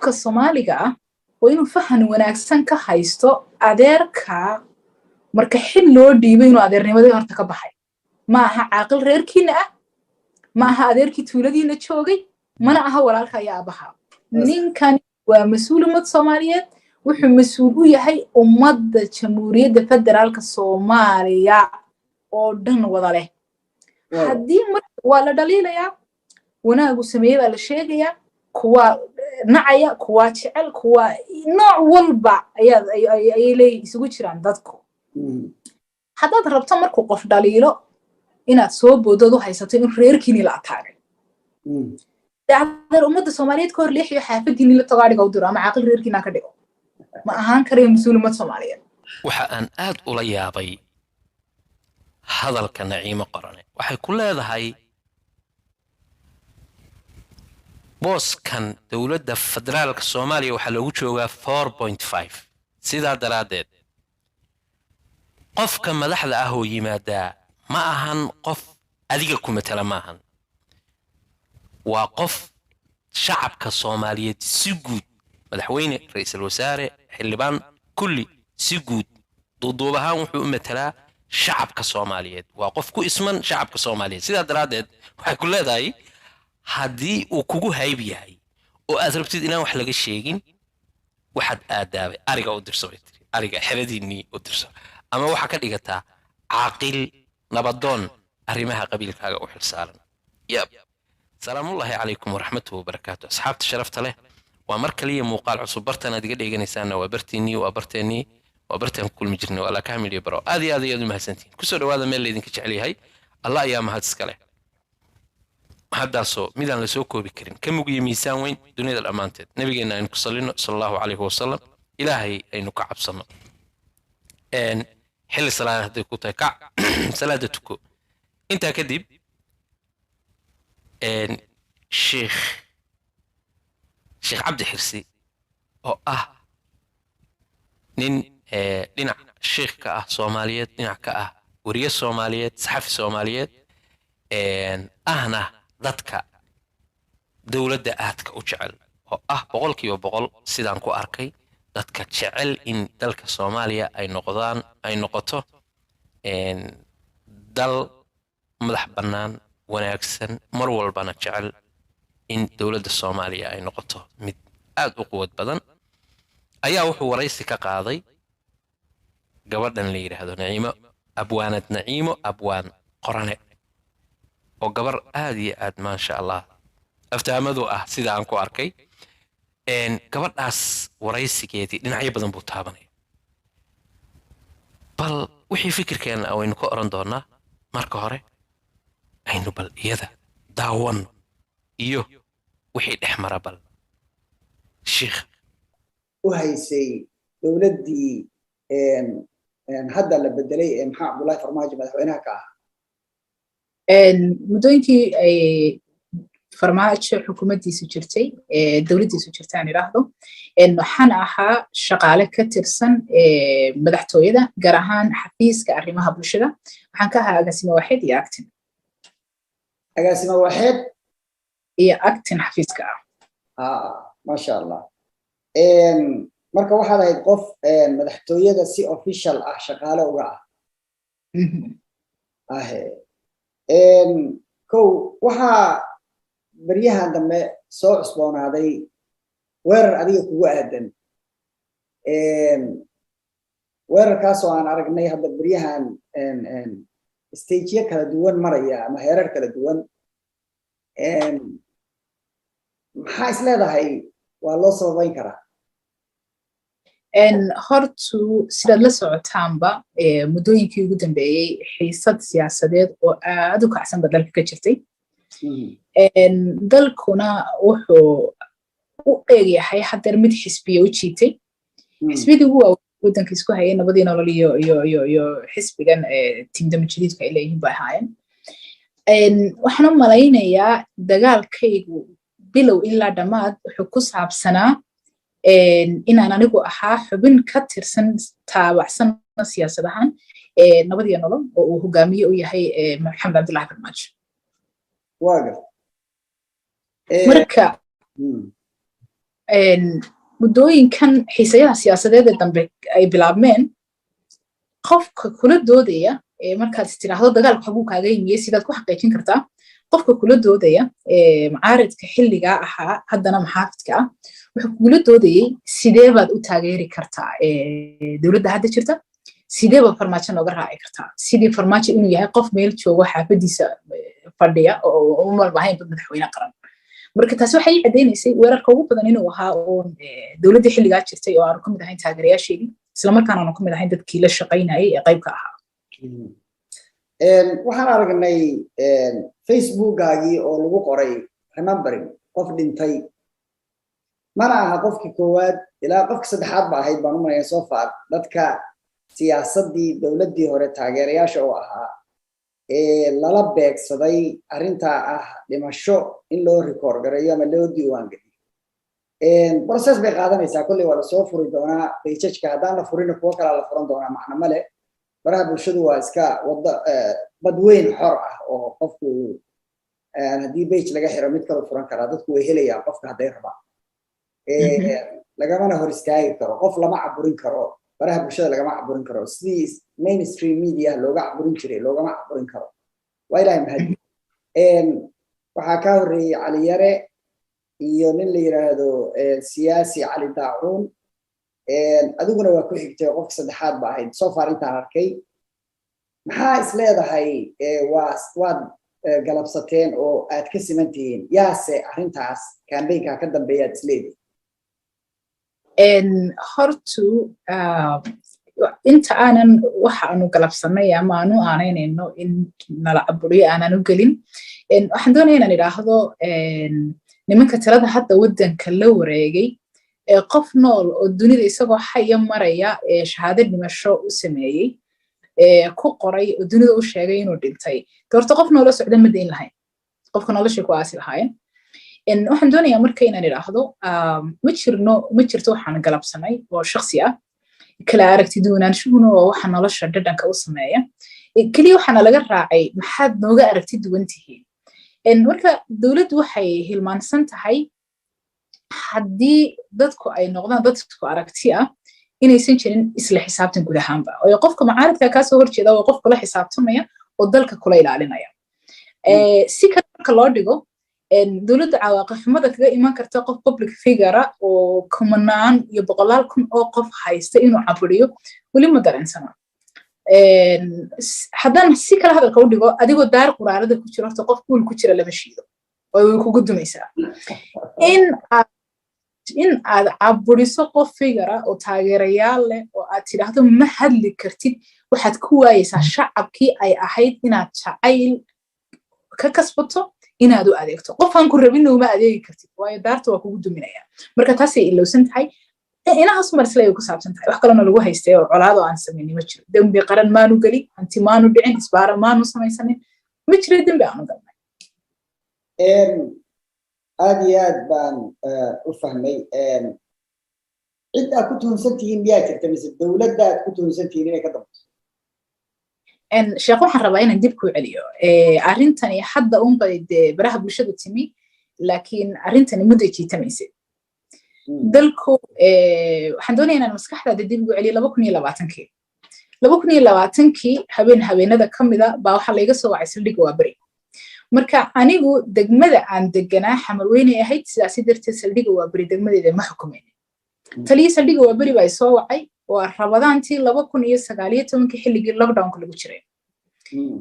Qofka Soomaaliga ah waa inuu fahan wanaagsan ka haysto adeerka marka xil loo dhiibay inuu adeernimadii horta ka baxay. Ma aha caaqil reerkiina ah, ma aha adeerkii tuuladiina joogay, mana aha walaalka ayaa abaha. Ninkani waa mas-uul ummad Soomaaliyeed. Wuxuu mas-uul u yahay ummadda Jamhuuriyadda Federaalka Soomaaliya oo dhan wada leh. Haddii marka waa la dhaliilayaa, wanaagu sameeye baa la sheegayaa, kuwa nacaya, kuwa jecel, kuwa nooc walba ayaa ayay leeyihin, isugu jiraan dadku. Haddaad rabto markuu qof dhaliilo inaad soo boodood u haysato in reerkiini la ataagay, adeer, ummadda Soomaaliyeed ka hor leexiyo, xaafadiini la tago, adhiga u diro ama caaqil reerkiina ka dhigo. Ma ahaan karayo mas-uul ummad Soomaaliyeed. Waxa aan aad ula yaabay hadalka Naciimo Qorane. Waxay ku leedahay booskan dowladda federaalka Soomaaliya waxaa loogu joogaa 4.5. Sidaa daraaddeed qofka madaxda ah oo yimaadaa ma ahan qof adiga ku matala, ma ahan, waa qof shacabka Soomaaliyeed si guud, madaxweyne, ra'iisul wasaare, xildhibaan, kulli si guud duuduub ahaan wuxuu u matalaa shacabka Soomaaliyeed. Waa qof ku isman shacabka Soomaaliyeed. Sidaa daraaddeed waxay ku leedahay haddii uu kugu hayb yahay oo aad rabtid inaan wax laga sheegin, waxaad aadaabay ariga u dirso, bay tiri, ariga xeradiinnii u dirso, ama waxaa ka dhigataa caaqil nabadoon arrimaha qabiilkaaga u xilsaaran. Yab, salaamullaahi calaykum waraxmatuhu wabarakaatu. Asxaabta sharafta leh, waa mar kaliya muuqaal cusub. Bartan aad iga dheeganaysaanna waa bartiinnii, waa barteennii, waa bartaan ku kulmi jirnay, waa Laakaha Media Baro. Aad iyo aad ayaad u mahadsantihiin. Kusoo dhawaada meel laydinka jecel yahay. Allah ayaa mahad iska leh, mahaddaasoo midaan la soo koobi karin, ka mugiyo miisaan weyn dunida dhammaanteed. Nabigeenna aynu ku sallino, sala Allahu calayhi wasalam. Ilaahay aynu ka cabsanno. Xilli salaad hadday ku tahay, kac, salaada tuko. Intaa kadib, Sheekh Cabdi Xirsi oo ah nin dhinac sheikh ka ah Soomaaliyeed, dhinac ka ah weriye Soomaaliyeed, saxafi Soomaaliyeed, ahna dadka dowladda aadka u jecel oo ah 100% sidaan ku arkay dadka jecel in dalka Soomaaliya ay noqdaan, ay noqoto dal madax bannaan wanaagsan, mar walbana jecel in dowladda Soomaaliya ay noqoto mid aad u quwad badan, ayaa wuxuu waraysi ka qaaday gabadhan la yidhaahdo Naciimo, abwaanad Naciimo Abwaan Qorane, oo gabar aad iyo aad, maasha Allah, aftahamadu ah sida aan ku arkay. Gabadhaas waraysigeedii dhinacyo badan buu taabanaya. Bal wixii fikirkeenna ah waynu ka oran doonaa. Marka hore aynu bal iyada daawanno iyo wixii dhex mara bal shiikha. U haysay dowladdii hadda la bedelay ee Maxamed Cabdullaahi Farmaajo madaxweynaha ka ah? Muddooyinkii ay Farmaajo xukuumaddiisu jirtay, dowladdiisu jirtay aan idhaahdo, waxaan ahaa shaqaale ka tirsan madaxtooyada, gaar ahaan xafiiska arrimaha bulshada. Waxaan ka ahaa agaasime waaxeed iyo acting. Agaasime waaxeed. Iyo acting xafiiska. Ah, maasha Allah. Marka waxaad ahayd qof madaxtooyada si official ah shaqaale uga ah. Ahe, kow, waxaa baryahan dambe soo cusboonaaday weerar adiga kugu aadan, weerarkaasoo aan aragnay hadda baryahan stageyo kala duwan maraya ama heerar kala duwan. Maxaa is leedahay waa loo sababayn karaa? Hortu sidaad la socotaanba, muddooyinkii ugu dambeeyey xiisad siyaasadeed oo aad u kacsan ba dalka ka jirtay. Dalkuna wuxuu u eegyahay haddeer mid xisbiya u jiitay. Xisbiyadii ugu waaweyn waddanka isku hayay, Nabadii Nolol iyo xisbigan Tiimdama Jadiidku ay leeyihiin bay ahaayeen. Waxaan u malaynayaa dagaalkaygu bilow ilaa dhammaad wuxuu ku saabsanaa inaan anigu ahaa xubin ka tirsan, taabacsan siyaasad ahaan Nabadiyo Nolol oo uu hogaamiye u yahay Maxamed Cabdullahi Farmaajo. Marka Muddooyinkan xiisayaha siyaasadeed ee dambe ay bilaabmeen, qofka kula doodaya markaad istiraahdo dagaalku xaguu kaaga yimiyey, sidaad ku xaqiijin kartaa? Qofka kula doodaya, mucaaridka xilligaa ahaa, haddana maxaafidka ah, wuxuu kugula doodayey: sidee baad u taageeri kartaa dowladda hadda jirta? Sidee baad Farmaajo nooga raaci kartaa? Sidii Farmaajo inuu yahay qof meel joogo, xaafadiisa fadhiya oo uma ahayn madaxweyne qaran. Marka taasi waxay ii caddaynaysay weerarka ugu badan inuu ahaa uun dowladdii xilligaa jirtay oo aanu kamid ahayn taageerayaasheedii, islamarkaana aanu kamid ahayn dadkii la shaqaynayay ee qaybka ahaa. Waxaan aragnay Facebookaagii oo lagu qoray "remembering" qof dhintay. Mana aha qofkii koowaad, ilaa qofkii saddexaad ba ahayd baan u malaya so far dadka siyaasaddii dowladdii hore taageerayaasha oo ahaa ee lala beegsaday arrintaa ah dhimasho in loo record gareeyo ama loo diiwaan geliyo. Process bay qaadanaysaa kolley, waa lasoo furi doonaa page-ka. Haddaan la furina, kuwo kalaa la furan doonaa, macno male. Baraha bulshadu waa iska wada badweyn xor ah oo qofku haddii page laga xiro, mid kaloo furan karaa. Dadku way helayaan qofka hadday rabaan, lagamana hor istaagi karo. Qof lama caburin karo, baraha bulshada lagama caburin karo sidii mainstream media looga caburin jiray, loogama caburin karo. Waa Ilahay mahadi. Waxaa kaa horreeyey Cali Yare iyo nin la yiraahdo siyaasi Cali Daacuun. Adiguna waa ku xigtay oo qofka saddexaad ba ahayd so far intaan arkay. Maxaa is leedahay waa waad galabsateen oo aad ka siman tihiin? Yaase arrintaas campaign-ka ka dambeeya aad is leedihin? Hortu inta aanan waxa aanu galabsanay ama aanu aanaynayno in nala caburiyo aanan u gelin, waxaan doonaya inaan idhaahdo nimanka tirada hadda waddanka la wareegay ee qof nool oo dunida isagoo xaya maraya ee shahaado dhimasho u sameeyey, ee ku qoray oo dunida u sheegay inuu dhintay, de horta qof noola socda ma dayn lahayn, qofka noloshay ku aasi lahaayeen. Waxaan doonayaa marka inaan idhaahdo ma jirno, ma jirto waxaan galabsanay oo shaksi ah. Kala aragti duwanaanshuhuna waa waxa nolosha dhadhanka u sameeya. Keliya waxaana laga raacay maxaad nooga aragti duwan tihiin. Marka dowladdu waxay hilmaansan tahay haddii dadku ay noqdaan dad isku aragti ah, inaysan jirin isla xisaabtan guud ahaanba, oo qofka mucaaridka kaasoo horjeeda waa qof kula xisaabtamaya oo dalka kula ilaalinaya. Si kale marka loo dhigo, dowladda cawaaqib xumada kaga iman karta qof public figure oo kumanaan iyo boqolaal kun oo qof haysta inuu caburiyo weli ma dareensana. Haddaan si kale hadalka u dhigo, adigoo daar quraarada ku jiro, horta qof kuul ku jira lama shiido oo way kugu dumaysaa. In aad caburiso qof figure oo taageerayaal leh oo aad tidhaahdo ma hadli kartid, waxaad ku waayeysaa shacabkii ay ahayd inaad jacayl ka kasbato, inaad u adeegto. Qof aan ku rabinna uma adeegi kartid, waayo daarta waa kugu duminaya. Marka taasay ilowsan tahay. Inahaas mar isle ay ku saabsan tahay. Wax kalena lagu haystay oo colaado aan samaynin ma jiro. Dembi qaran maanu gelin, hanti maanu dhicin, isbaara maanu samaysanin, ma jiro dembi aanu galnay. Aad iyo aad baan u fahmay. Cid aad ku tuhunsan tihiin miyaa jirta, mise dowladda aad ku tuhunsan tihiin inay ka dambayso? Sheekh, waxaan rabaa inaan dib kuu celiyo. Arrintani hadda unbay dee baraha bulshada timi, laakiin arrintani mudday jiitamaysay dalku. Waxaan doonaya inaan maskaxdaada dib ugu celiyo 2020-kii. 2020-kii habeen habeenada ka mida baa waxaa layga soo wacay saldhigga Waaberi. Marka anigu degmada aan deganaa Xamarweynay ahayd, sidaasi darteed saldhigga Waaberi degmadeeda ma xukumeyn. Taliya saldhigga Waaberi baa isoo wacay. Waa Rabadaantii 2019-kii, xilligii lockdownka lagu jiray.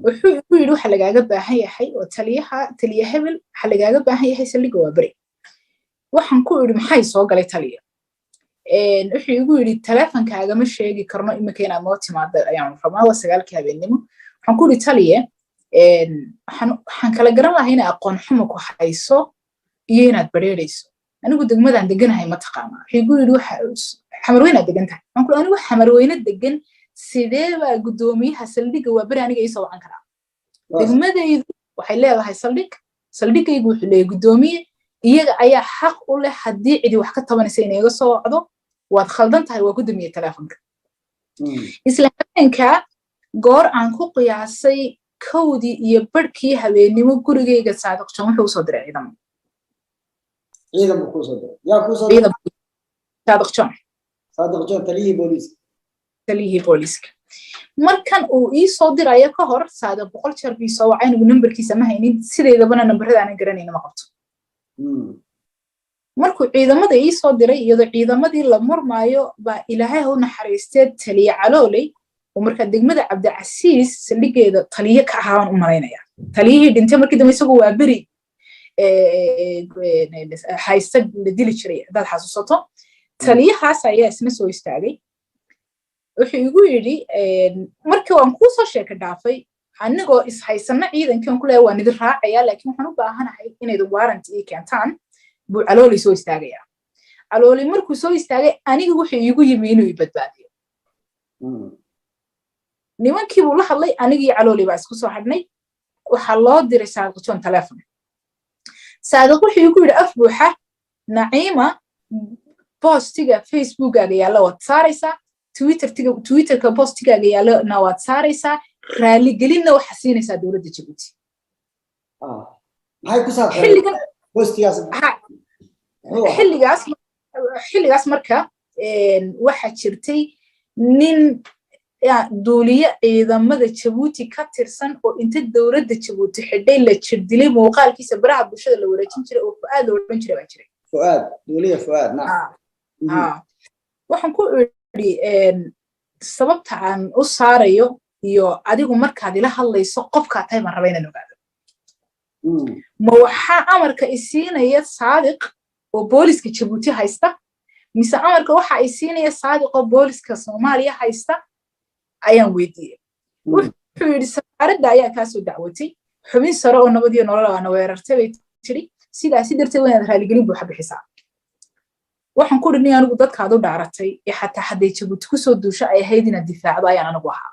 Wuxuu igu yidhi: waxa lagaaga baahan yahay oo taliyaha, taliya hebel, waxa lagaaga baahan yahay saldhigga Waaberi. Waxaan ku idhi: maxay soo galay, taliya? Wuxuu igu yidhi: taleefonkaagama sheegi karno iminka, inaad noo timaado ayaan rabnaa. Waa 9-kii habeennimo. Waxaan ku idhi: taliye, waxaan kala garan lahaa inay aqoon xumo ku hayso iyo inaad bareerayso. Anigu degmadaan deganahay ma taqaanaa? Wuxuu igu yidhi: Xamarweynaad degan tahay. Waxaan ku anigu Xamarweyne degan, sidee baa guddoomiyaha saldhigga Waaberi aniga iisoo wacan karaa? Degmadaydu waxay leedahay saldhig, saldhiggaygu wuxuu leeyahay guddoomiye, iyaga ayaa xaq u leh haddii cidi wax ka tabanaysa inay iga soo wacdo. Waad khaldan tahay. Waa ku damiyey telefonka. Isla habeenka goor aan ku qiyaasay 1:30 habeennimo, gurigayga Saadiq Jon wuxuu usoo diray ciidamo. Ciidan buu kuusoo diray. Yaa kuusoo diray? Ciidan, Saadiq John. Saadiq John, taliyihii booliiska. Taliyihii booliiska. Markan uu ii soo dirayo ka hor, Saadiq 100 jeer bii soo wacay. Anigu nambarkiisa ma haynin, sideedabana nambarada aanan garanayna ma qabto. Markuu ciidamada ii soo diray, iyadoo ciidamadii la murmaayo, baa Ilaahay ha u naxariistee taliye Calooley, oo markaa degmada Cabdicasiis saldhigeeda taliye ka ahaa baan u malaynaya, taliyihii dhintay markii dambe, isagoo waa beri haysta la dili jiray haddaad xasuusato, taliyahaas ayaa isna soo istaagay. Wuxuu igu yidhi, markii waan kuu soo sheeka dhaafay, anigoo ishaysana ciidankii aan ku leeyahay waan idin raacaya, laakiin waxaan u baahanahay inayd warrant ii keentaan, buu Calooli soo istaagaya. Calooli markuu soo istaagay, aniga wuxuu iigu yimi inuu i badbaadiyo. Nimankii buu la hadlay, anigii Calooli baa isku soo hadhnay. Waxaa loo diray Saadiq John telefon. Saadiq wuxuu igu yidhi af buuxa, "Naciima, postiga Facebookaaga yaalla waad saaraysaa, Twitterka postigaaga yaallana waad saaraysaa, raaligelinna waxaa siinaysaa dowladda Jabuuti." Maxay ku saabsan postigaas? Xilligaas marka waxaa jirtay nin duuliye ciidamada Jabuuti ka tirsan oo inta dowladda Jabuuti xidhay la jirdilay, muuqaalkiisa baraha bulshada la wareejin jiray, oo Fu'aad la odhan jiray baa jiray. Fu'aad, duuliye Fu'aad, nacam. Waxaan ku idhi, sababta aan u saarayo iyo adigu markaad ila hadlayso qofkaa tahay baan raba inaan ogaado. Ma waxaa amarka isiinaya Saadiq oo booliska Jabuuti haysta, mise amarka waxa ay siinaya Saadiq oo booliska Soomaaliya haysta, ayaan weydiiyey. Wuxuu yidhi, safaaradda ayaa kaa soo dacwatay, xubin sare oo nabadiyo nolol aana weerartay bay tidhi, sidaasi darteed waa inaad raaligelin buuxa bixisaa. Waxaan ku idhi, anigu dadkaad u dhaaratay ee xataa hadday Jabuuti kusoo duusho ay ahayd inaad difaacdo ayaan anigu ahaa.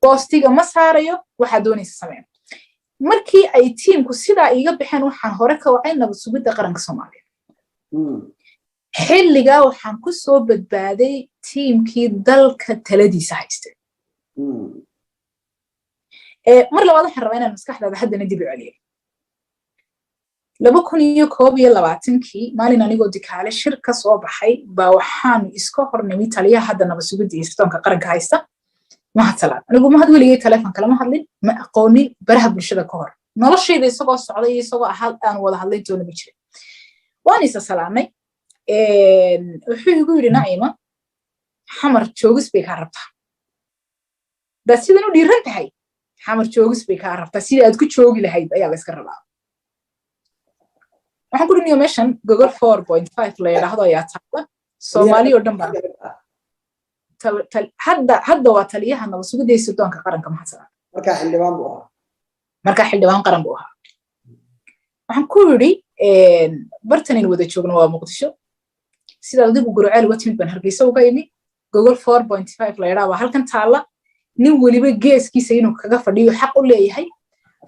Postiga ma saarayo, waxaa doonaysa sameen. Markii ay tiimku sidaa iiga baxeen, waxaan hore ka wacay Nabad Sugidda Qaranka Soomaaliya. Xilligaa waxaan ku soo badbaaday tiimkii dalka taladiisa haystay. Mar labaad waxaan rabaa inaan maskaxdaada haddana dib u celiyo. 2021-kii, maalin anigoo Dikaale shir ka soo baxay baa waxaanu iska hornimi taliyaha hadda nabad sugidda iyo sirdoonka qaranka haysta, Mahad Salaad. Anigu Mahad weligay telefoon kalama hadlin, ma aqoonin baraha bulshada ka hor. Noloshayda isagoo socday iyo isagoo ahaa aan wada hadlayn toona ma jirin. Waan isa salaamay. Wuxuu igu yidhi, "Naciima, Xamar joogis bay kaa rabtaa. Hadaad sidan u dhiiran tahay, Xamar joogis bay kaa rabtaa, sidii aad ku joogi lahayd ayaa la iska rabaa." Waxaan ku dhiniyo, meeshan gogol 4.5 la yidhaahdo ayaa taala, Soomaali oo dhan baa hadda. Waa taliyaha nabad sugidda iyo sirdoonka qaranka, Mahad Salaad. Markaa xildhibaan buu ahaa. Markaa xildhibaan qaran buu ahaa. Waxaan ku yidhi, bartanin wada joogno waa Muqdisho, sidaad adigu Gurceel uga timid baan Hargeysa uga imi. Gogol 4.5 la yidhaha waa halkan taalla, nin weliba geeskiisa inuu kaga fadhiyo xaq u leeyahay.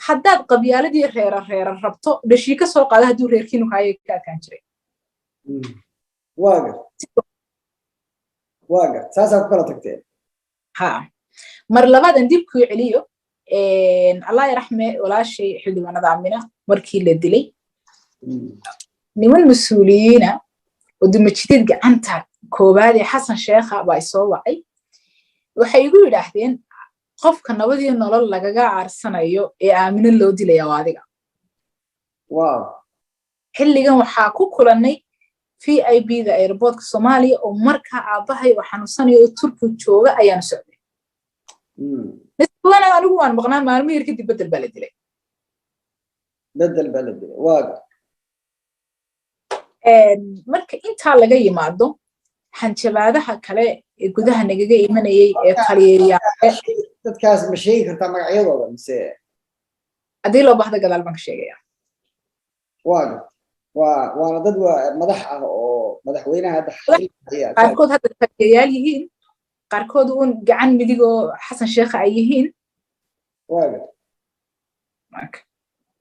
Haddaad qabyaaladii reera reera rabto, dhashii ka soo qaada hadduu reerkiinu kaayaga ka adkaan jiray. Waa gar, saasaa ku kala tagteen. Ha, mar labadan dib kuu celiyo, Allah yaraxme walaashay xildhibaanada Amina markii la dilay, niman mas-uuliyiina oo dumajideed gacanta koowaad ee Xasan Sheekha baa isoo wacay. Waxay igu yidhaahdeen, qofka nabadii nolol lagaga aarsanayo ee Aamino loo dilaya waa adiga. Xilligan waxaa ku kulannay VIP da airportka Soomaaliya, oo markaa aabbahay oo xanuunsanayo oo Turki jooga ayaanu socday. Nisbadana anigu waan maqnaa. Maalmo yar kadib Bedel baa la dilay. Bedel baa la dilay, waa. Marka intaa laga yimaado, hanjabaadaha kale ee gudaha nagaga imanayay ee taliyayaal Dadkaas ma sheegi kartaa magacyadooda mise? Haddii loo baahdo gadaal baan ka sheegaya. Waa gar, waana dad waa madax ah oo madaxweynaha hadda Qaarkood hadda taliyayaal yihiin, qaarkood uun gacan midigoo Xasan Sheekha ay yihiin. Waa gar.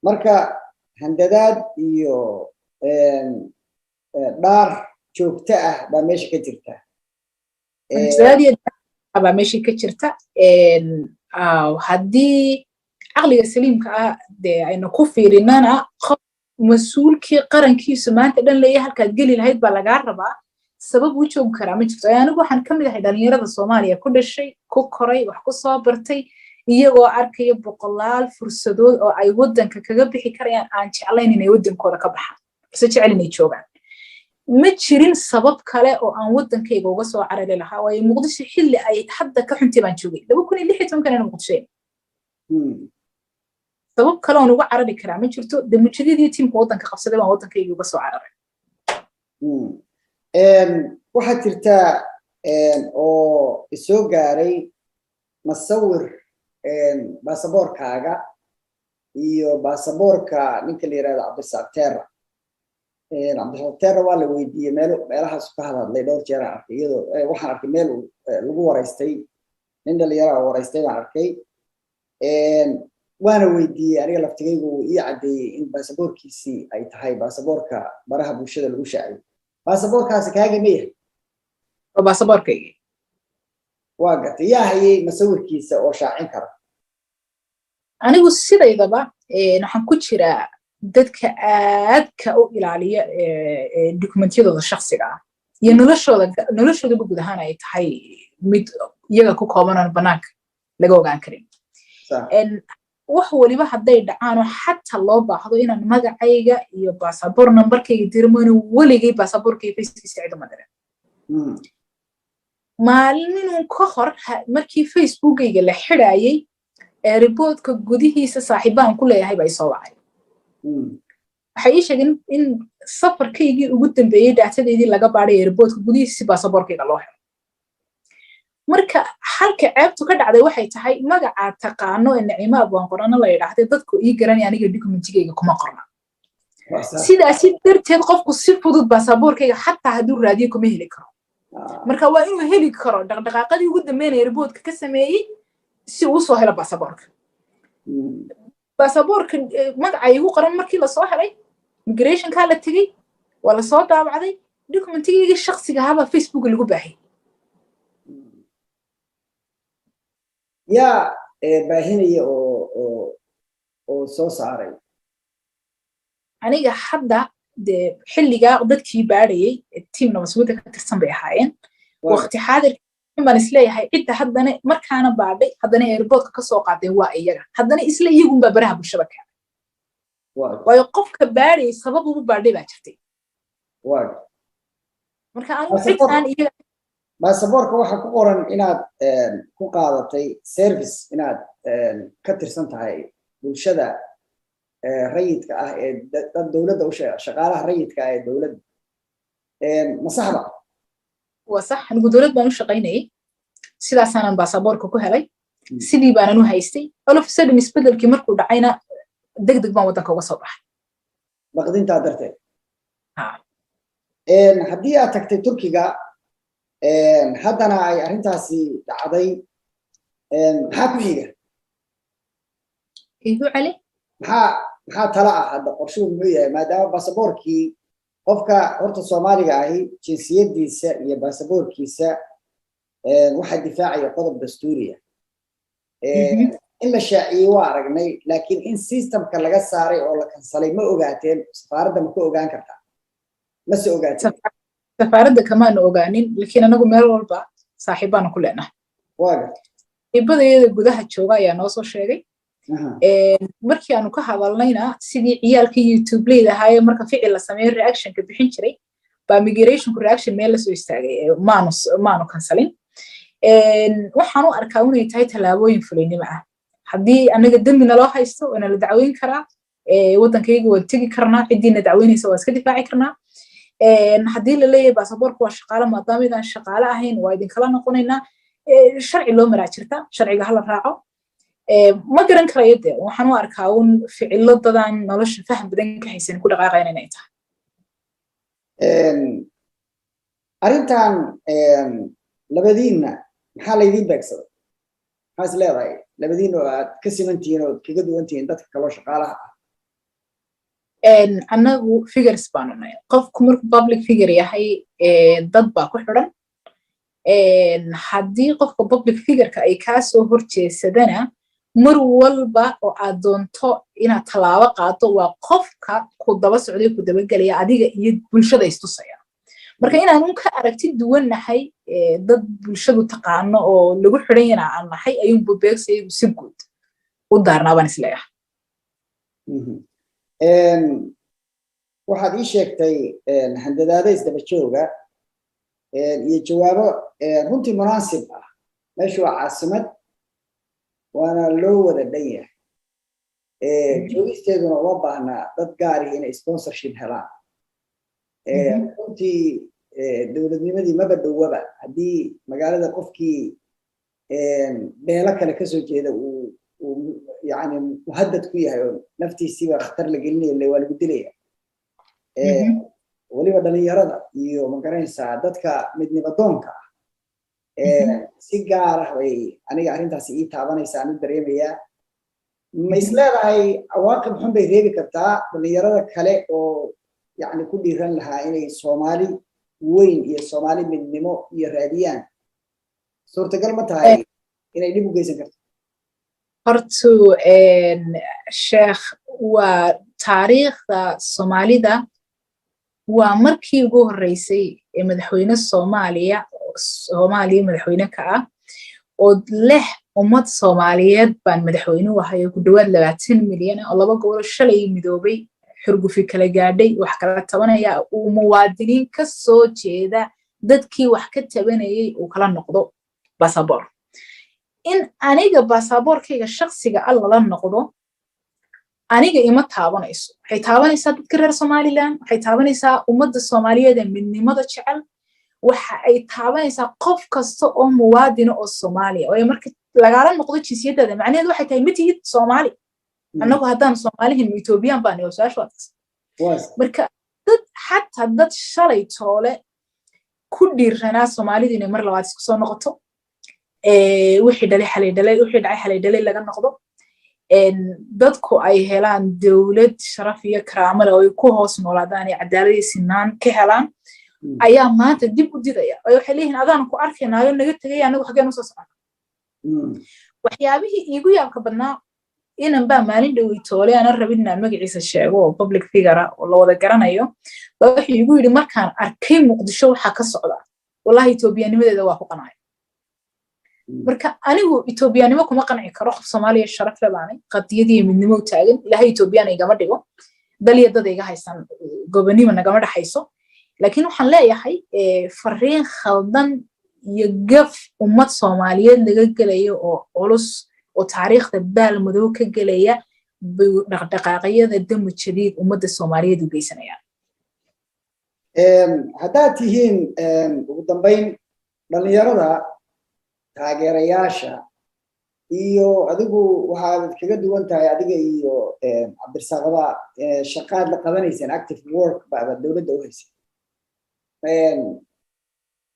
Marka handadaad iyo dhaar joogto ah baa meesha ka jirta. Handadaad iyo baa meesha ka jirta. Haddii caqliga saliimka ah dee aynu ku fiirinana, qof Mas-uulkii qarankiisu maanta dhan leeya halkaad geli lahayd baa lagaa rabaa. Sabab uu joogi karaa ma jirto. Anigu waxaan ka mid ahay dhalinyarada Soomaaliya ku dhashay, ku koray, wax ku soo bartay, iyagoo arkaya boqolaal fursadood oo ay waddanka kaga bixi karayaan, aan jeclayn inay waddankooda ka baxaan, balse jecel inay joogaan. Ma jirin sabab kale oo aan waddankayga uga soo carari lahaa, waayo Muqdisho xilli ay hadda ka xuntay baan joogay, 2016-kan ana Muqdisho. Sabab kale oon uga carari karaa ma jirto. Damujadidii tiimka waddanka qabsaday baan waddankayga uga soo cararay. Waxaa jirtaa oo isoo gaaray masawir baasaboorkaaga iyo baasaboorka ninka la yirahdo Cabdirasaaq Terra. Cabdirasaaq Terra waa la weydiiyey, meel meelahaas ka hadadlay dhowr jeer aan arkay, iyadoo waxaan arkay meel lagu waraystay, nin dhalinyara oo waraystay baan arkay, waana weydiiyey aniga laftigaygu. Uu ii caddeeyey in baasaboorkiisii ay tahay baasaboorka baraha bulshada lagu shaaciyey. Baasaboorkaasi kaagi ma yahay? Waa baasaboorkaygii. Waa gartay. Yaa hayay masawirkiisa oo shaacin kara? Anigu sidaydaba waxaan ku jiraa dadka aadka u ilaaliya dokumentiyadooda shakhsiga ah iyo noloshooda, noloshoodaba guud ahaan ay tahay mid iyaga ku kooban oon banaanka laga ogaan karin. Wax waliba hadday dhacaanoo xataa loo baahdo inaan magacayga iyo baasaboor nambarkayga dirmoyno, weligay baasaboorkayga facekiisa cid uma dirin. Maalinun ka hor, markii Facebookayga la xidhaayay, airportka gudihiisa saaxiibaan ku leeyahay baa isoo wacay. Waxay ii sheegeen in safarkaygii ugu dambeeyey datadeydii laga baadhay airportka gudihiisa si baasaboorkayga loo helo. Marka halka ceebtu ka dhacday waxay tahay magacaa taqaano ee Naciimo Abwaan Qorano la yidhaahday, dadku ii garanaya, aniga documentigayga kuma qorna. Sidaasi darteed qofku si fudud baasaboorkayga xataa hadduu raadiyo kuma heli karo. Marka waa inuu heli karo dhaqdhaqaaqadii ugu dambeynaya airportka ka sameeyey si uu usoo helo baasaboorka. Baasaboorka magaca igu qoran markii lasoo helay, immigrationkaa la tegey, waa lasoo daabacday. Documentigayga shaksiga ahaabaa Facebook lagu baahiyey. Yaa baahinaya oo soo saaray? Aniga hadda dee xilligaa dadkii baadhayay tiim nabadsuguda ka tirsan bay ahaayeen. Waqti xaadirka baan isleeyahay cidda haddana markaana baadhay, haddana airportka kasoo qaaday waa iyaga, haddana isla iyagunbaa baraha bulshada keenay, waayo qofka baadhayay sabab ugu baadhay baa jirtay. Marka anigu cid aan iyaga Baasaboorka waxaa ku qoran inaad ku qaadatay service, inaad ka tirsan tahay bulshada rayidka ah ee dad dowladda u shaqaalaha rayidka ah ee dowladda. Ma saxba? Waa sax. Anigu dowlad baan u shaqaynayay, sidaasaanan baasaboorka ku helay, sidii baanan u haystay. All of a sudden isbedelkii markuu dhacayna, deg deg baan waddanka uga soo baxay. Baqdintaa darteed. Haddii aad tagtay Turkiga, haddana ay arrintaasi dhacday, maxaa ku xiga? Igu celi. Maxaa tala ah hadda? Qorshuhu muxuu yahay, maadaama baasaboorkii qofka horta Soomaaliga ahi jinsiyadiisa iyo baasaboorkiisa waxaa difaacaya qodob dastuuriya? In la shaaciyey waa aragnay, laakiin in systemka laga saaray oo la kansalay ma ogaateen? Safaaradda ma ka ogaan kartaa, mase ogaateen? Safaaradda kamaanu ogaanin, laakiin anagu meel walba saaxiibbaanu ku leenahay. Saaxiibadayada gudaha jooga ayaa noo soo sheegay. Markii aanu ka hadalnayna, sidii ciyaalka YouTube leyda ahaayee marka ficil la sameeyo reactionka bixin jiray baa migrationku reaction meel lasoo istaagay. Maanu kansalin. Waxaan u arkaa inay tahay tallaabooyin fulaynimo ah. Haddii anaga dembi naloo haysto, waana la dacweyn karaa, waddankayga waan tegi karnaa, ciddiina dacweynaysa waan iska difaaci karnaa. Haddii la leeyahay baasaboorka waa shaqaale, maadaama idaan shaqaale ahayn waa idinkala noqonaynaa, sharci loo maraa jirta, sharciga hala raaco. Ma garan karayo de, waxaan u arkaa un ficilo dadaan nolosha faham badan ka haysan ku dhaqaaqayan inay tahay. Arrintan labadiinna maxaa laydiin beegsaday? Maxaa is leedahay labadiin oo aad ka siman tihiin oo kaga duwan tihiin dadka kaloo shaqaalaha ah? Annagu figures baanu nahay. Qofku markuu public figure yahay, dad baa ku xidhan. Haddii qofka public figureka ay kaa soo horjeesadana, Mar walba oo aad doonto inaad tallaabo qaado, waa qofka ku daba socday, ku dabagelaya adiga iyo bulshada istusaya. Marka inaan un ka aragti duwannahay dad bulshadu taqaano oo lagu xidhan yana aan nahay ayuunbu beegsiyagu si guud u daarnaa baan isleeyahay. Waxaad ii sheegtay handadaado isdaba jooga iyo jawaabo runtii munaasib ah. Meeshu waa caasimad, waana loo wada dhan yahay, joogisteeduna uma baahnaa dad gaarihi inay sponsorship helaan. Runtii dowladnimadii maba dhowaba haddii magaalada qofkii beelo kale kasoo jeeda uu yani muhadad ku yahay oo naftiisiiba khatar la gelinayo, waa lagu dilaya. Weliba dhalinyarada iyo, magaranaysaa, dadka midnimadoonka ah si gaar ah bay aniga arrintaasi ii taabanaysa, aan u dareemayaa. Ma is leedahay cawaaqib xun bay reebi kartaa dhalinyarada kale oo yani ku dhiiran lahaa inay Soomaali weyn iyo Soomaali midnimo iyo raadiyaan? Suurtagal ma tahay inay dhib u geysan karto? Hortu sheekh, waa taariikhda Soomaalida, waa markii ugu horreysay ee madaxweyne Soomaaliya, Soomaaliya madaxweyne ka ah oo leh ummad Soomaaliyeed baan madaxweyne u ahay, oo ku dhawaad 20 milyan oo laba gobolo shalay midoobay, xurgufi kala gaadhay, wax kala tabanaya, uu muwaadiniin ka soo jeeda dadkii wax ka tabanayay uu kala noqdo basaboor. In aniga basaboorkayga shaksiga ah lala noqdo aniga ima taabanayso. Waxay taabanaysaa dadka reer Somaliland, waxay taabanaysaa ummadda Soomaaliyeed ee midnimada jecel, waxa ay taabanaysaa qof kasta oo muwaadina oo Soomaaliya. Waayo, marka lagaala noqdo jinsiyaddaada, macnaheedu waxay tahay ma tihid Soomaali. Annagu haddaan Soomaalihin, Ethoobiyan baan? Waa su-aasha waataas. Marka dad, xataa dad shalay toole ku dhiiranaa Soomaalidu inay mar labaad isku soo noqoto, wixii dhalay xalay dhalay, wixii dhacay xalay dhalay laga noqdo, dadku ay helaan dowlad sharaf iyo karaamo leh oo ay ku hoos noolaadaan, ay cadaalad iyo sinaan ka helaan, ayaa maanta dib u didaya. Waayo, waxay leeyihiin adaan ku arkaynaayo naga tegaya, anagu xaggeen usoo socona? Waxyaabihii iigu yaabka badnaa, inan baa maalin dhowey toole, aanan rabin inaan magaciisa sheego, oo public figure oo la wada garanayo, baa wuxuu igu yidhi: "Markaan arkay Muqdisho waxaa ka socda, wallahi Etoobiyanimadeeda waa ku qancay." Marka anigu Etoobiyanimo kuma qanci karo. Qof Soomaaliya sharaf le baanay, qadiyadii midnimo u taagan. Ilaahay Etoobiyana igama dhigo, dal iyo dad iga haysan, gobonimo nagama dhaxayso. Laakiin waxaan leeyahay fariin khaldan iyo gaf ummad Soomaaliyeed laga gelayo oo culus oo taariikhda baal madow ka gelaya bay dhaqdhaqaaqyada Damu Jadiid ummadda Soomaaliyeed u geysanayaan. Haddaad tihiin, ugu dambayn, dhalinyarada taageerayaasha iyo adigu, waxaad kaga duwan tahay adiga iyo Cabdirasaaqaba shaqaad la qabanaysaan, active work baaba dowladda u haysay.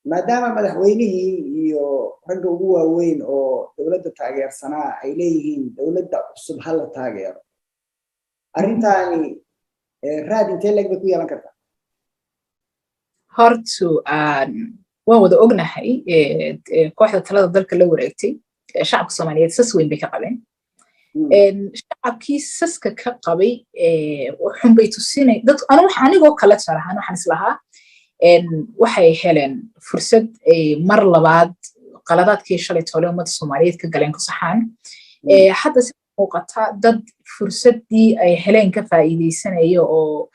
Maadaama madaxweynihii iyo ragga ugu waaweyn oo dowladda taageersanaa ay leeyihiin dowladda cusub ha la taageero, arrintaani raad intee leeg bay ku yeelan kartaa? Hortu waan wada ognahay, kooxda talada dalka la wareegtay shacabka Soomaaliyeed sas weyn bay ka qabeen. Shacabkii saska ka qabay xunbay tusinay dad. Anu anigoo kale, tusaale ahaan, waxaan islahaa waxay heleen fursad ay mar labaad qaladaadkii shalay toole ummadda Soomaaliyeed ka galeen ku saxaan. Hadda si muuqata, dad fursaddii ay heleen ka faa'iidaysanaya oo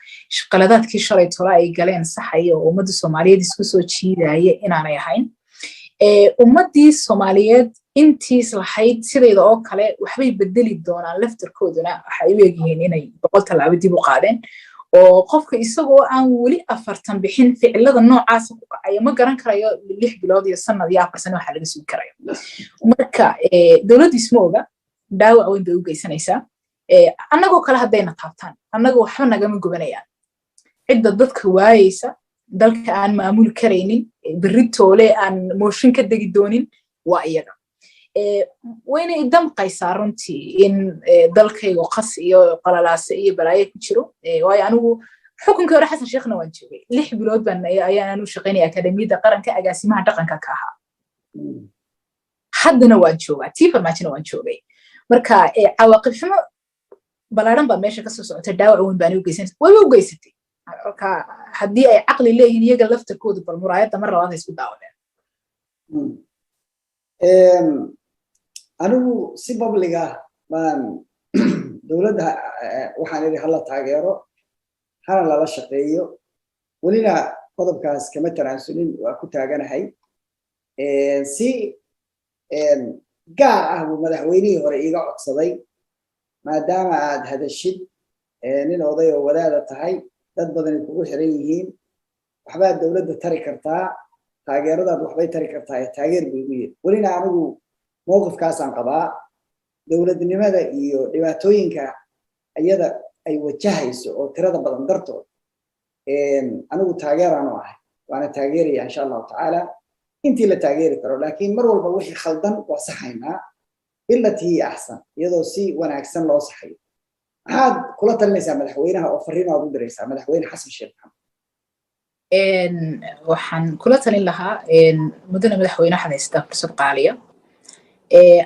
qaladaadkii shalay tole ay galeen saxaya oo ummadda Soomaaliyeed isku soo jiidaya inaanay ahayn. Ummaddii Soomaaliyeed intiis lahayd sidayda oo kale waxbay bedeli doonaan, laftarkooduna waxay u egyihiin inay 100 tallaabo dib u qaadeen, oo qofka isagoo aan weli 40 bixin ficilada noocaasa ku kacaya, ma garan karayo 6 bilood iyo sanad iyo 4 sano waxa laga sugi karayo. Marka dowladdu isma oga, dhaawac weyn bay u geysanaysaa. Annagoo kale haddayna taabtaan, annaga waxba nagama gubanayaan. Cidda dadka waayeysa, dalka aan maamuli karaynin, berri toole aan mooshin ka degi doonin, waa iyaga. Wayna idamqaysaa runtii in dalkaygu qas iyo qalalaase iyo balaayo ku jiro. Waayo, anigu xukunkii hore Xasan Sheekhna waan joogay, 6 bilood baan ayaan u shaqaynaya Akademiyadda Qaranka, agaasimaha dhaqanka ka ahaa. Haddana waan joogaa, tii Farmaajona waan joogay. Marka cawaaqib xumo ballaaran baa meesha kasoo socota, dhaawac weyn baana u geysanaysa, wayba u geysatay. Marka haddii ay caqli leeyihiin iyaga laftarkoodu, bal muraayadda mar labaad ha isku daawadeen. Anigu si public ah baan dowladda waxaan idhi hala taageero, hana lala shaqeeyo. Welina qodobkaas kama tanaasulin, waa ku taaganahay. Si gaar ah buu madaxweynihii hore iiga codsaday, maadaama aad hadashid, nin oday oo wadaada tahay, dad badani kugu xiran yihiin, waxbaad dowladda tari kartaa, taageeradaad waxbay tari kartaa ee taageer buu igu yiri. Welina anigu mowqifkaasaan qabaa. Dowladnimada iyo dhibaatooyinka iyada ay wajahayso oo tirada badan dartood anigu taageeraan u ahay, waana taageeraya insha Allahu tacaala intii la taageeri karo. Laakiin mar walba wixii khaldan waa saxaynaa, billatii hiya axsan, iyadoo si wanaagsan loo saxayo. Maxaad kula talinaysaa madaxweynaha oo fariin aad u diraysaa Madaxweyne Xasan Sheekh Maxamed? Waxaan kula talin lahaa, mudane madaxweyne, waxaad haysataa fursad qaaliya.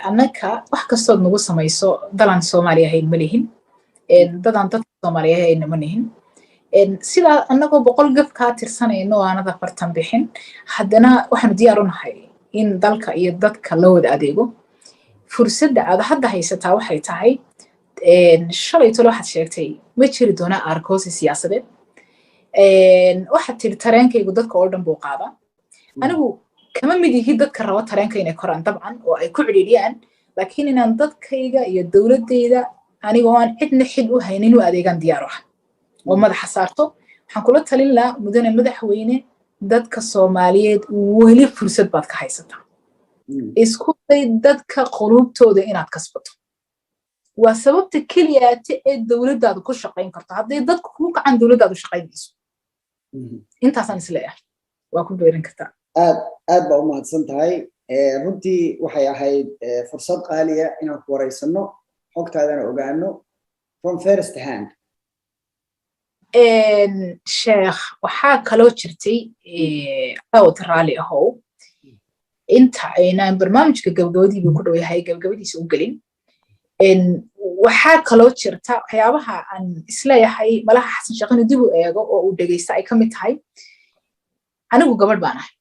Annaka wax kastood nagu samayso, dalan Soomaaliya ahayn ma lihin, dadaan dadka Soomaaliya ahayna ma nihin. Sidaa annagoo 100 gaf kaa tirsanayno oo aanad 40 bixin, haddana waxaanu diyaar u nahay in dalka iyo dadka loo wada adeego. Fursadda aad hadda haysataa waxay tahay, shalay tole waxaad sheegtay ma jiri doonaa aarkoosi siyaasadeed. Waxaad tiri tareenkaygu dadka oo dhan buu qaadaa. Anigu kama mid yihi dadka raba tareenka inay koraan dabcan oo ay ku cidhiidhiyaan, laakiin inaan dadkayga iyo dowladdayda anigoo aan cidna xil u haynin u adeegaan diyaar ah oo madaxa saarto. Waxaan kula talin lahaa, mudane madaxweyne, dadka Soomaaliyeed weli fursad baad ka haysataa. Isku day dadka quluubtooda inaad kasbato. Waa sababta keliyaate ee dowladdaadu ku shaqayn karto. Hadday dadku kuu kacaan, dowladdaadu shaqayn mayso. Intaasaan isleeyahay waa ku beerin kartaa. Aad aad baa u mahadsan tahay. Runtii waxay ahayd fursad qaaliya inaan ku wareysano, xogtaadana ogaano from first hand. Sheekh, waxaa kaloo jirtay, wata raalli ahow, inta aynaan barnaamijka gabagabadiibu ku dhow yahay gabagabadiisa u gelin, waxaa kaloo jirta waxyaabaha aan isleeyahay malaha Xasan Sheekh inuu dib u eego oo uu dhegeysta ay ka mid tahay. Anigu gabadh baan ahay.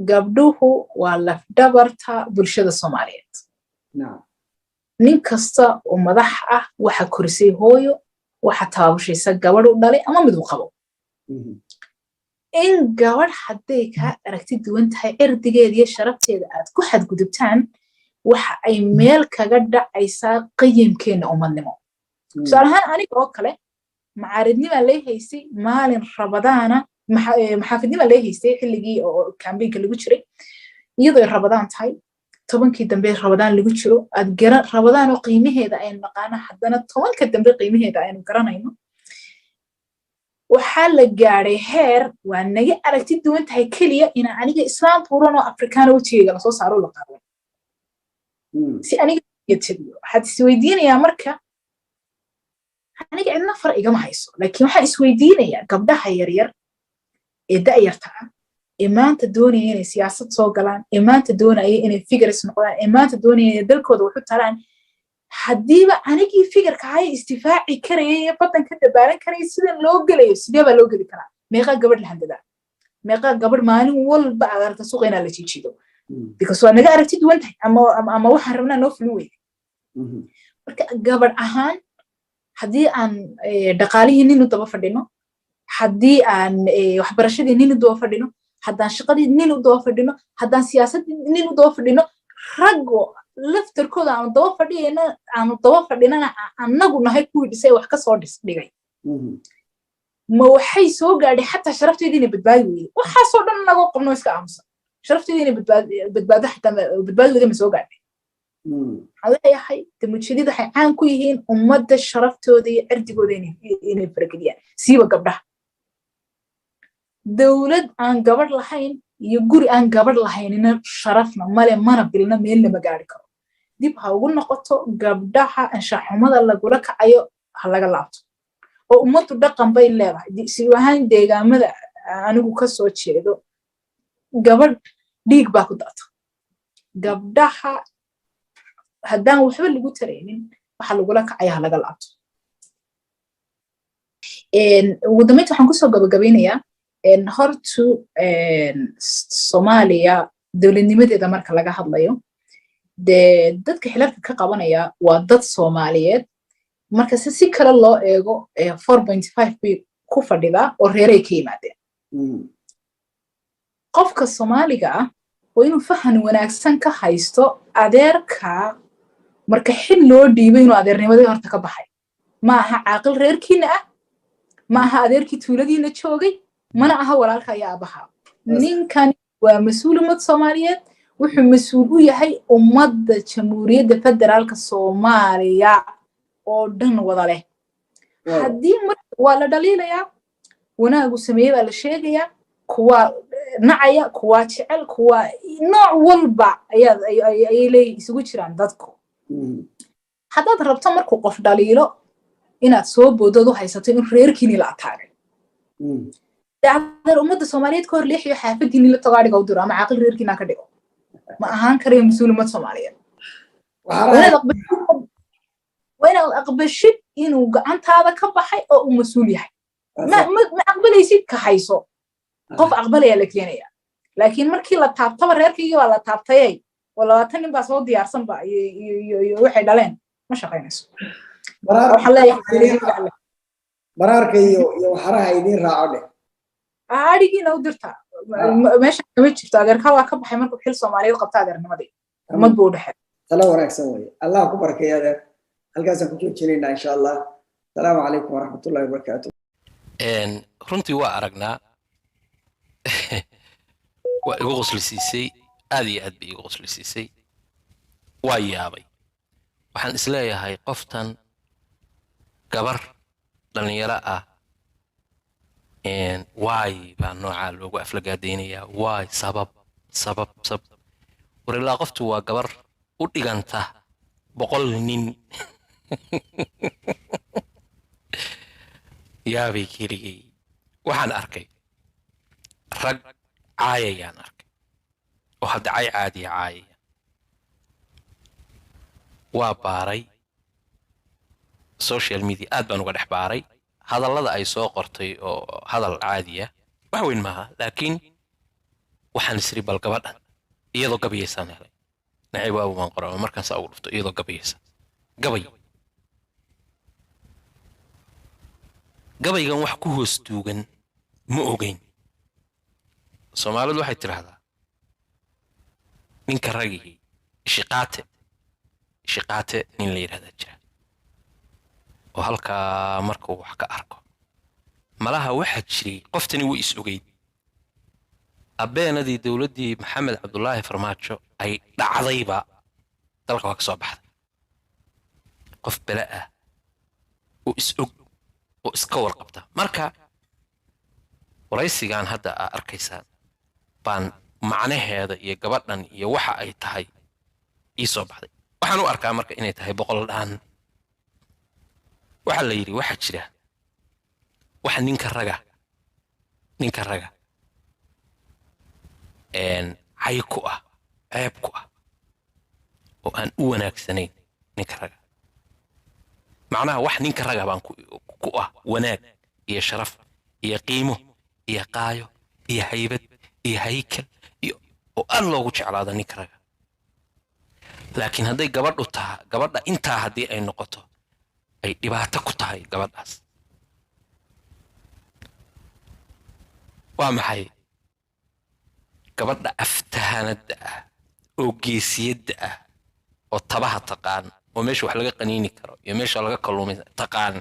Gabdhuhu waa lafdhabarta bulshada Soomaaliyeed. Nin kasta oo madax ah waxa korisay hooyo, waxa taabushaysa gabadh u dhalay ama mid u qabo. In gabadh hadday kaa aragti duwan tahay cirdigeeda iyo sharafteeda aad ku xadgudubtaan, waxa ay meel kaga dhacaysaa qiyamkeenna ummadnimo. Tusaale ahaan, aniga oo kale macaaridnimaa lay haystay, maalin Rabadaana maxaafidnimaa lay haystay xilligii oo campaignka lagu jiray, iyadoo ay Rabadaan tahay, 10kii dambe Rabadaan lagu jiro. Aad garan Rabadaan oo qiimaheeda aynu naqaano, haddana 10ka dambe qiimaheeda aynu garanayno. Waxaa la gaadhay heer waa naga aragti duwan tahay keliya inaan aniga Islaam buuran oo Afrikaana wejigayga lasoo saaro, la qaado si aniga tabiyo. Waxaad isweydiinayaa marka, aniga cidna far igama hayso, laakiin waxaan isweydiinayaa gabdhaha yaryar ee da'yarta ah ee maanta doonaya inay siyaasad soo galaan, ee maanta doonaya inay figures noqdaan, ee maanta doonaya inay dalkooda wax u taraan, haddiiba anigii figureka ahay isdifaaci karaya ee baddan ka dabaalan karaya sidan loo gelayo, sidee baa loo geli karaa? Meeqaa gabadh la handadaa? Meeqaa gabadh maalin walba aad aragta suuqa inaa la jiijiido because waa naga aragti duwan tahay ama waxaan rabnaa noo fulin weyda? Marka gabadh ahaan, haddii aan dhaqaalihii nin u daba fadhino, haddii aan waxbarashadii nin u daba fadhino, haddaan shaqadii nin u daba fadhino, haddaan siyaasaddii nin u daba fadhino, raggo laftarkooda aanu daba fadhiyayna, aanu daba fadhinana, annagu nahay kuwii dhisay, wax ka soo dhis dhigay, ma waxay soo gaadhay xataa sharafteedii inay badbaadi weyday? Waxaasoo dhan anagoo qabno iska aamusan, sharafteedii inay badbaado xataa badbaadi weyday ma soo gaadhay? Waxaan leeyahay, damujadid waxay caan ku yihiin ummadda sharaftooda iyo cirdigooda inay farageliyaan, siiba gabdhaha. Dowlad aan gabadh lahayn iyo guri aan gabadh lahaynina sharafna male, mana bilna, meelna ma gaari karo. Dib ha ugu noqoto gabdhaha anshaxumada lagula kacayo, ha laga laabto. Oo ummaddu dhaqan bay leedahay. Si ahaan deegaamada anigu ka soo jeedo, gabadh dhiig baa ku daata. Gabdhaha Haddaan waxba lagu taraynin, waxa lagula kacaya ha laga laabto. Ugu dambeynta waxaan kusoo gabagabeynayaa, hortu Soomaaliya dowladnimadeeda marka laga hadlayo, dee dadka xilalka ka qabanaya waa dad Soomaaliyeed. Marka si kale loo eego, 4.5 bay ku fadhidaa oo reeray ka yimaadeen. Qofka Soomaaliga ah waa inuu fahan wanaagsan ka haysto adeerka marka xil loo dhiibay inuu adeernimadii horta ka baxay. Ma aha caaqil reerkiina ah, ma aha adeerkii tuuladiina joogay, mana aha walaalka ayaa aabaha. Ninkani waa mas-uul ummad Soomaaliyeed. Wuxuu mas-uul u yahay ummadda Jamhuuriyadda Federaalka Soomaaliya oo dhan wada leh. Haddii marka waa la dhaliilayaa, wanaagu sameeye baa la sheegayaa, kuwa nacaya, kuwa jecel, kuwa nooc walba ayaa ayay leeyihin, isugu jiraan dadku. Haddaad rabto markuu qof dhaliilo inaad soo boodood u haysato in reerkiini la ataagay, adeer ummadda Soomaaliyeed ka hor leexiyo, xaafadiini la tago, adhiga u diro ama caaqil reerkiina ka dhigo. Ma ahaan karayo mas-uul ummad Soomaaliyeed. Waa inaad aqbashid inuu gacantaada ka baxay oo uu mas-uul yahay. Ma aqbalaysid, ka hayso, qof aqbalaya la keenaya. Laakiin markii la taabtaba, reerkaygii baa la taabtayay oo 20 nin baa soo diyaarsanba iyo waxay dhaleen, ma shaqaynayso. Waxaan leeyahay baraarka iyo waxaraha idiin raaco dheh. Adhigiina u dirta, meesha kama jirto. Adeerkaa waa ka baxay markuu xil Soomaaliyeed qabta adeernimadii, ummad buu u dhexeey. Talo wanaagsan weye. Allah ku barakeeya adeer. Halkaasaan ku joojinaynaa insha Allah. Asalaamu calaykum waraxmatullahi wabarakaatu. Runtii waa aragnaa, waa igu qoslisiisay, aad iyo aad bay igu qoslisiisay. Waa yaabay. Waxaan isleeyahay qoftan gabar dhallinyaro ah, waay baa noocaa loogu aflagaadaynayaa? Waay, sabab sabab sabab war ilaa qoftu waa gabar u dhiganta 100 nin. Yaabay keligay. Waxaan arkay rag caayayaan arkay oo hadda cay caadiya caayaya. Waa baaray social media, aad baan uga dhex baaray hadallada ay soo qortay oo hadal caadiya, wax weyn maaha. Laakiin waxaan isiri bal gabadhan iyadoo gabayaysaan helay. Nacib waabu baan qoraa markaan saa ugu dhufto, iyadoo gabayaysa gabay. Gabaygan wax ku hoos duugan ma ogeyn. Soomaalidu waxay tidhaahdaa ninka ragihii ishiqaate ishiqaate nin la yidhahdaa jira oo halkaa markuu wax ka arko malaha. Waxaa jiray qoftani way is ogeyd abbeenadii dowladdii Maxamed Cabdulaahi Farmaajo ay dhacdayba dalka waa ka soo baxday. Qof bele ah oo is og oo iska warqabta. Marka waraysigan hadda aa arkaysaan baan macnaheeda iyo gabadhan iyo waxa ay tahay ii soo baxday. Waxaan u arkaa marka inay tahay boqol dhaan. Waxaa la yidhi waxaa jira waxa ninka raga cay ku ah, ceeb ku ah oo aan u wanaagsanayn ninka raga. Macnaha wax ninka raga baan ku ah wanaag iyo sharaf iyo qiimo iyo qaayo iyo haybad iyo haykal iyo oo aad loogu jeclaado ninka raga. Laakiin hadday gabadhu taha, gabadha intaa haddii ay noqoto, ay dhibaato ku tahay gabadhaas. Waa maxay? Gabadha aftahanadda ah oo geesiyadda ah oo tabaha taqaan oo meesha wax laga qaniini karo iyo meesha laga kalluumay taqaan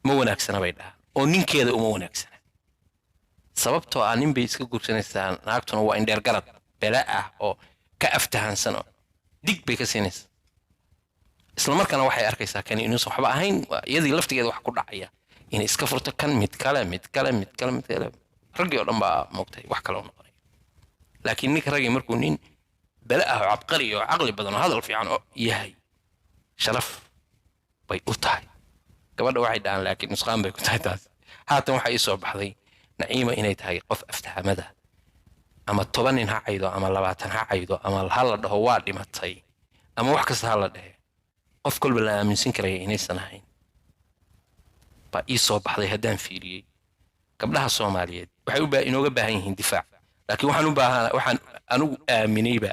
ma wanaagsana bay dhahaan, oo ninkeeda uma wanaagsana. Sababtoo ah nin bay iska guursanaysaa, naagtuna waa indheer garad bela ah oo ka aftahansan oo dig bay ka siinaysaa. Isla markaana waxay arkaysaa kani inuusan waxba ahayn. Waa iyadii laftigeeda wax ku dhacaya inay iska furto kan, mid kale, mid kale, mid kale, mid kale. Raggii oo dhan baa moogtay wax kale u noqonaya. Laakiin ninka raggii markuu nin bele ah oo cabqari oo caqli badan oo hadal fiican oo yahay, sharaf bay u tahay gabadha waxay dhahaan, laakiin nusqaan bay ku tahay taas. Haatan waxaa ii soo baxday Naciima inay tahay qof aftahamada. Ama 10 nin ha caydo ama 20 ha caydo ama ha la dhaho waa dhimatay Ama wax kasta ha la dhehe, qof kolba la aaminsan karaya inaysan ahayn baa ii soo baxday haddaan fiiriyey. Gabdhaha Soomaaliyeed waxay inooga baahan yihiin difaac, laakiin waxaan u baahan, waxaan anigu aaminayba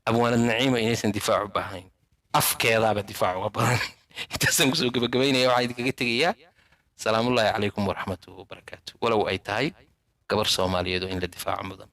abwaanad Naciima inaysan difaac u baahnayn, afkeedaaba difaac uga badan. Intaasaan kusoo gabagabaynaya. Waxaan idinkaga tegayaa salaamullaahi calaykum waraxmatuhu wabarakaatu, walow ay tahay gabar Soomaaliyeed oo in la difaaco mudan.